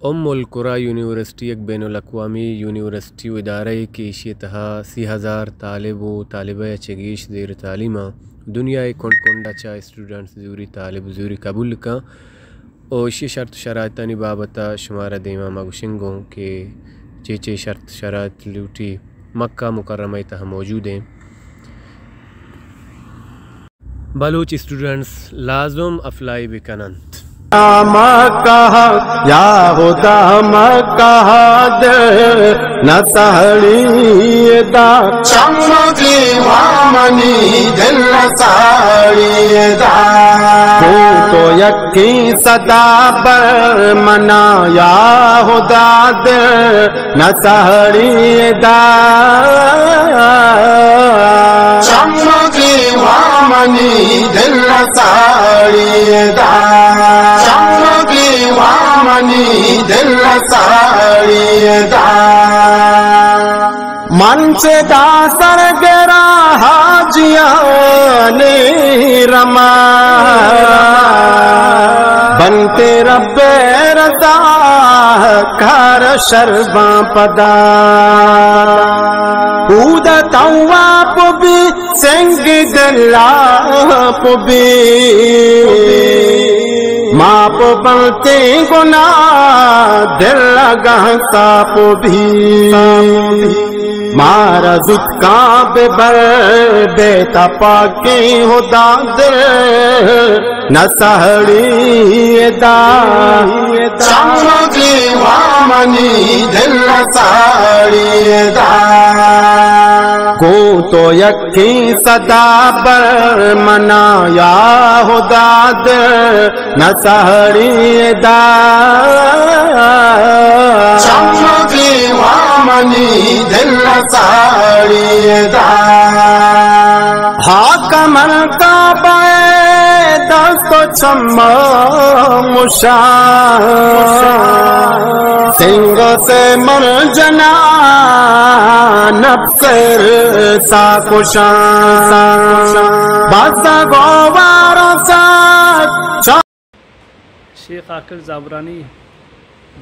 ام القری یونیورسٹی یک بین الاقوامی یونیورسٹی و ادارہ ء کہ ایشی ء تہا سی ہزار طالب و طالبہ ء چہ گیش زیر تعلیم آں۔ دنیا ء کنڈ کنڈ ء چہ اسٹوڈنٹس زوری، طالب زوری قبول کن۔ و ایشی شرط شرائطانی بابت ء شمارا دیما ما گوشنگوں کہ چے چے شرط شرائط لوٹی۔ مکہ مکرمہ ء تہا موجود ہیں۔ بلوچ اسٹوڈنٹس لازم اپلائی بکن انت۔ مکہ، یا خدا مکہ دل نہ سہڑی دا۔ چم دیوامنی دل نہ سہڑی دا۔ تو تو یکی صدا بر منا، یا خدا دل نہ سہڑی دا۔ چم دیوامنی دل نہ سہڑی دا۔ چم دیوامنی دل نہ سہڑی دا۔ من چہ دا سرگرا حاجیانی رما، بنتے رب رضا کار شرباں پدا۔ اود تواب بی سنگ دلاپ بی، ماپ بنتے گناہ دل گہ ساپ بی۔ مارا زوت کاں بہ بر، بے تپاکیں ہدا دل نہ سہڑی دا۔ چم دیوامنی دل نہ سہڑی دا۔ گوں تو یکی صدا بر منا، یا ہدا دل نہ سہڑی دا۔ چم دیوامنی دل نہ سہڑی دا۔ ہاک من کا بے دست و چم مشا، سنگ سے من جنا نفس سا کشا۔ بس گوارا سا شیخ عاقل زابرانی،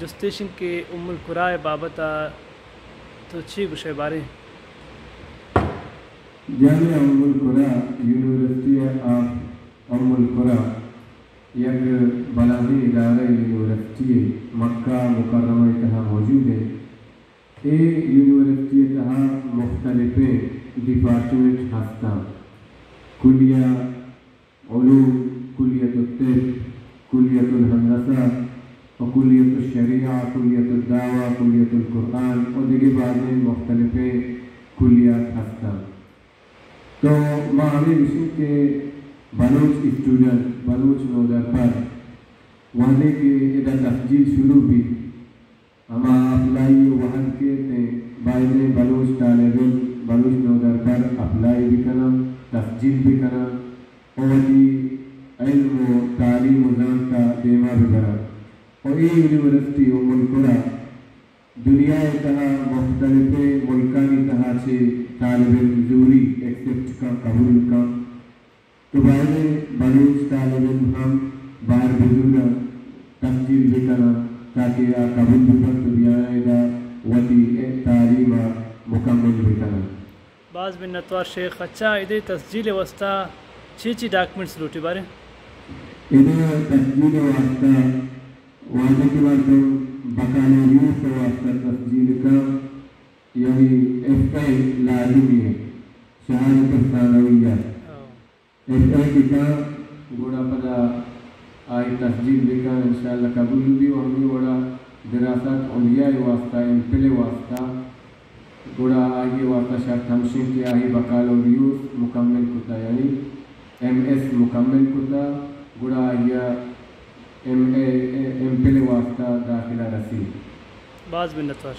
جست ایش انت کہ ام القری ء بابت ء تو چی گوش ئے باریں؟ جامعہ ام القری، یونیورسٹی آف ام القری، یک بلاہیں ادارہ یونیورسٹی مکہ مکرمہ ء تہا موجود انت۔ اے یونیورسٹی ء تہا مختلفیں ڈیپارٹمنٹ ہستاں، کلیہ علوم، کلیت الطب، کلیت الہندسہ و کلیت الشریعہ، کلیت الدعوہ، کلیت القرآن و دگہ بازیں مختلفیں کلیات ہستاں۔ تو ما ہمے گوشیں کہ بلوچ اسٹوڈنٹ، بلوچ نودربر وہدے کہ ادا تسجیل شروع بیت، ہما اپلائی ء وہد کیت، بائدیں بلوچ طالب علم، بلوچ نودربر اپلائی بکناں، تسجیل بکناں و وتی علم و تعلیم و زانت ء دیما ببراں۔ و اے یونیورسٹی ام القری دنیا ء تہا مختلفیں ملکانی تہا چہ طالب علم زوری، ایکسپٹ کن، قبول کن۔ تو بائدیں بلوچ طالب علم ہم بہر بزوراں، تسجیل بکناں، تاکہ آ قبول ببنت و بیاں ادا وتی تعلیم ء مکمل بکناں۔ باز منتوار شیخ۔ اچھا، ادے تسجیل ء واسطہ چی چی ڈاکومنٹس لوٹی باریں؟ ادے تسجیل ء واسطہ وہدے کہ مردم بکالوریوس ء واسطہ تسجیل کن، یعنی ایف اے لازمی ہے، شہادت ثانویہ۔ او۔ ایف اے کہ کن، گڑا پدا آئی تسجیل بکن، انشاءاللہ قبول بی۔ و ہمے وڑا دراسات علیا ء واسطہ، ایم فل ء واسطہ، گڑا آئی ء واسطہ شرط ہمشیں کہ آئی بکالوریوس مکمل کتا، یعنی ایم ایس مکمل کتا، گڑا آئی ء ایم اے، ایم فل ء واسطہ داخلہ رسی۔ باز منتوار۔